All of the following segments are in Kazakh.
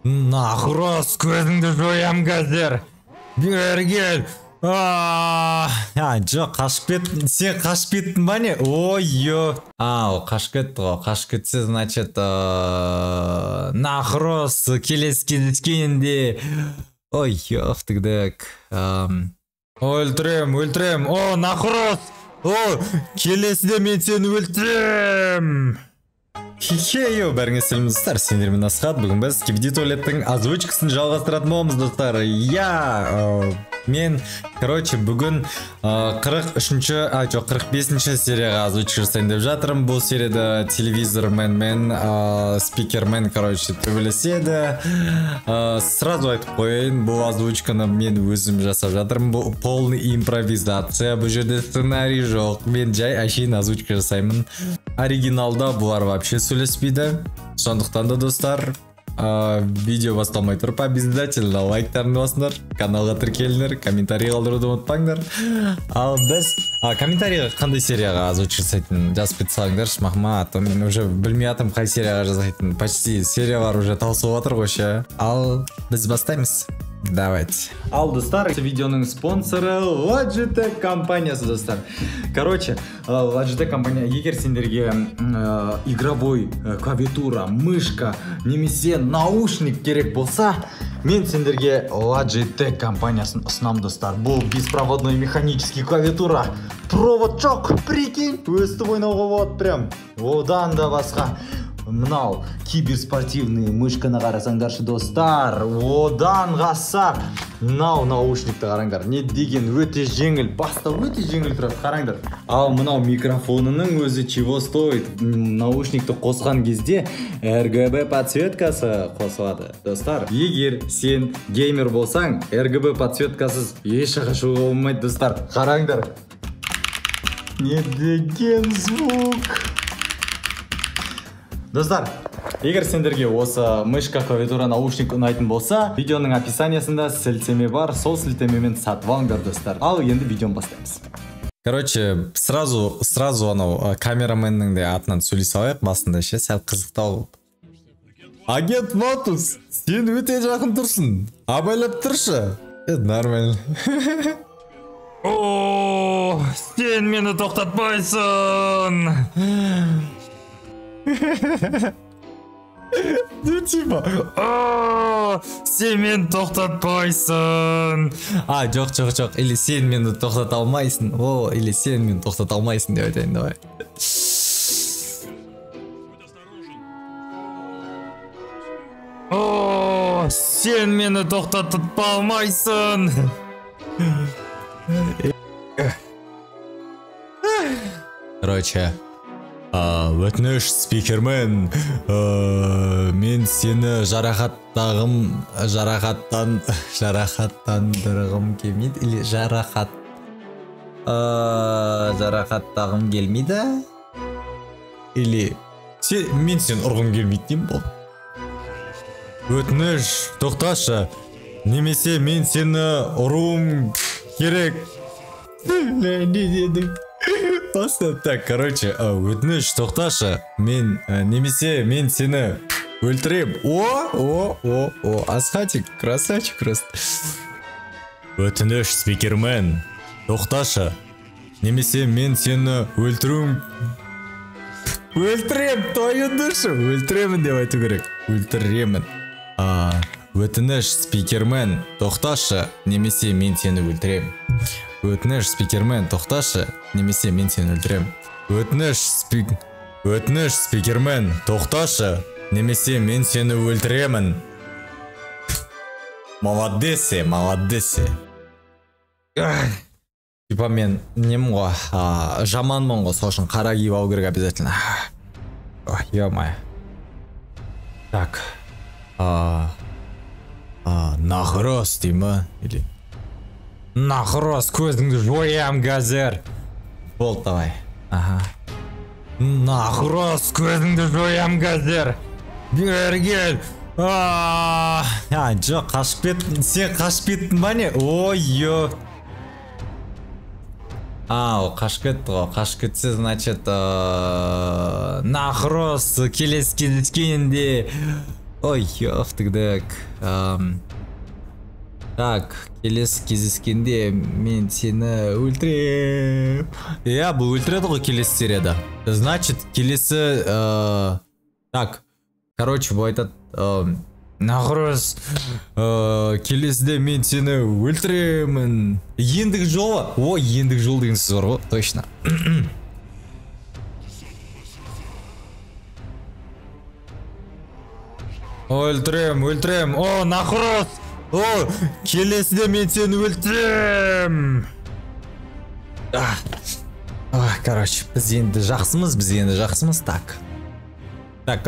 Нахрос, көзіңді жоям қазір. Бері кел. А, жоқ, қашып кеттің. Сен қашып кеттің ба не? Ой, ё. А, ол қашып кетті ғой. Қашып кетсе, значит, нахрос, келесі кездескенде. Ой, ёптігдік. Өлтірем, өлтірем. О, нахрос. О, келесіде мен сені өлтірем. Хе-хе, бәріңе сәлем достар, сендермен Асхат. Бүгін біз Скибиди туалеттің озвучкасын жалғастыратын боламыз, достар. Я, мен, короче, бүгін 43-ші, а, жоқ, 45-ші серияға озвучка жасайын деп жатырмын. Бұл серияда телевизормен мен спикермен, короче, төбелеседі. Сразу айтып қояйын, бұл озвучканы мен өзім жасап жатырмын. Бұл полный импровизация, бұл жерде сценарий жоқ. Мен жай әшейін озвучка жасаймын. Оригиналда бұлар вообще сөйлеспейді. Сондықтан да, достар, видео басталмай тұрып обязательно лайктарыңды басыңдар, каналға тіркеліңдер, комментарий қалдыруды ұмытпаңдар. Ал біз комментарийға қандай серияға озвучка жасайтынын жазып кете салыңдаршы, махма, а то мен уже білмей жатырмын қай серияға жасайтынын. Почти сериялар уже таусылып жатыр ғой ше. Ал біз бастаймыз. Давайте. Ал, достар, видеоның спонсоры Logitech компаниясы, достар. Короче, Logitech компания, егер сендерге игровой клавиатура, мышка немесе наушник керек болса, мен сендерге Logitech компаниясын ұсынамын, достар. Бұл беспроводной механический клавиатура. Провод жоқ, прикинь, өстіп ойнауға болады прям. Одан да басқа мынау киберспортивный мышканы қарасаңдаршы, достар. Одан қаса мынау наушникті қараңдар. Не деген өте жеңіл, баста өте жеңіл тұрады, қараңдар. Ал мынау микрофонының өзі чего стоит. Наушникті қосқан кезде RGB подсветкасы қосылады, достар. Егер сен геймер болсаң, RGB подсветкасыз еш жаққа шығуға болмайды, достар. Қараңдар. Не деген звук. Достар, егер сендерге осы мышка, клавиатура, наушник ұнайтын болса, видеоның описаниясында сілтеме бар, сол сілтемемен сатып алыңдар, достар. Ал енді видеоны бастаймыз. Короче, сразу анау камераменнің де атынан сөйлей салайық басында ше, сәл қызықтау болып. Агент Матус, сен өте жақын тұрсың. Абайлап тұршы. Это нормально. О, сен мені тоқтатпайсың. Ну типа, сен мені тоқтатпайсың. А, жоқ, жоқ, жоқ. Или сен мені тоқтата алмайсың. О, или сен мені тоқтата алмайсың деп айтайын, давай. О, сен мені тоқтата алмайсың. Короче, өтініш, спикермен, мен сені жарақаттандырғым келмейді, или жарақаттағым келмейді, или мен сені ұрғым келмейді деймін болды. Өтініш, тоқташы, немесе мен сені ұруым керек. Не дедің? Так, короче, өтініш, тоқташы, мен, немесе мен сені өлтірем. О, о, о, о, Асхатик, красавчик просто. Өтініш, спикермен, тоқташы, немесе мен сені өлтіруім. Өлтірем, твою душу, өлтіремін деп айту керек. Өлтіремін. Өтініш, спикермен, тоқташы, немесе мен сені өлтірем. Өтініш, спикермен, тоқташы, немесе мен сені өлтірем. Өтініш, спикермен, тоқташы, немесе мен сені өлтіремін. Молодцы, молодцы. Типа мен немін ғой, жаманмын ғой, сол үшін қара киіп алу керек обязательно. Ой, ё-моё. Так. Нахрос деймін ба? Или Нахрос, көзіңді жоям қазір. Болды, давай. Ага. Нахрос, көзіңді жоям қазір. Бері кел. А, жоқ, қашып кеттің. Сен қашып кеттің ба не? Ой, ё. А, ол қашып кетті ғой. Қашып кетсе, значит, нахрос, келесі кездескенде. Ой, ёптігдік. Так, келесі кездескенде мен сені өлтірем. Иә, бұл өлтіреді ғой келесі серияда. Значит, келесі... Так, короче, бұл айтады... Нахрос, келесіде мен сені өлтіремін. Ендігі жолы. О, ендігі жол деген сөз бар ғой, точно. Өлтірем, өлтірем. О, нахрос. О, келесіде мен сені өлтірем. Короче, біз енді жақсымыз, біз енді жақсымыз. Так. Так,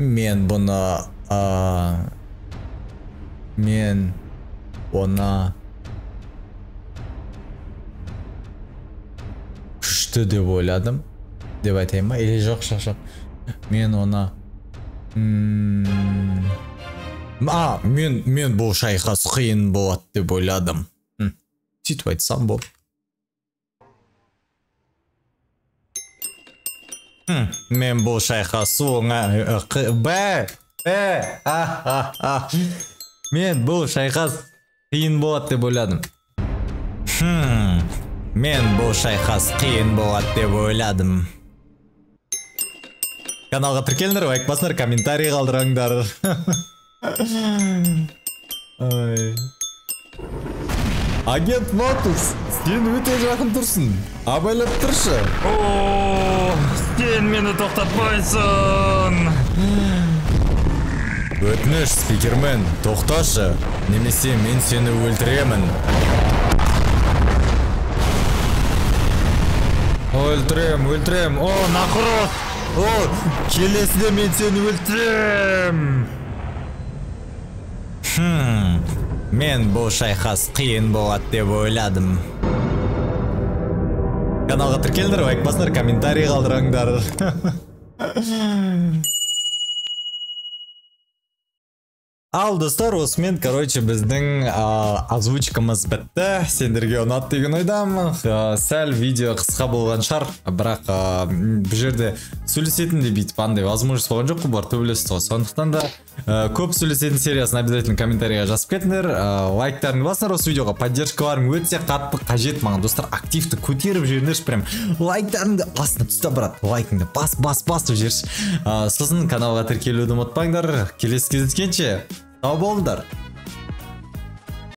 мен бұны мен оны күшті деп ойладым деп айтайын ба, или жоқ, жоқ, жоқ, мен оны мен бұл шайқас қиын болады деп ойладым. Сөйтіп айтсам болды. Мен бұл шайқас оңай Б, Б, А, А, А. Мен бұл шайқас қиын болады деп ойладым. Мен бұл шайқас қиын болады деп ойладым. Каналға тіркеліңдер, лайк басыңдар, комментарий қалдырыңдар. Ой. Агент Матус, сен өте жақын тұрсың. Абайлап тұршы. О, сен мені тоқтатпайсың. Өтініш, спикермен, тоқташы. Немесе мен сені өлтіремін. Өлтірем, өлтірем. О, нахрос. О, келесіде мен сені өлтірем. Мен бұл шайқас қиын болады деп ойладым. Каналға тіркеліңдер, лайк басыңдар, комментарий қалдырыңдар. Ал достар, осымен, короче, біздің озвучкамыз бітті. Сендерге ұнады деген ойдамын. Сәл видео қысқа болған шығар, бірақ бұл жерде сөйлесетін де бүйтіп андай возможность болған жоқ қой, бұлар төбелесті ғой. Сондықтан да көп сөйлесетін сериясын обязательно комментарийға жазып кетіңдер. Лайктарыңды басыңдар осы видеоға, поддержкаларың өте қатты қажет маған достар. Активті көтеріп жіберіңдерші, прям лайктарыңды астына түсті, брат. Лайкыңды бас, бас, бас деп жіберші. Сосын каналға тіркелуді ұмытпаңдар. Келесі кездескенше сау болыңдар.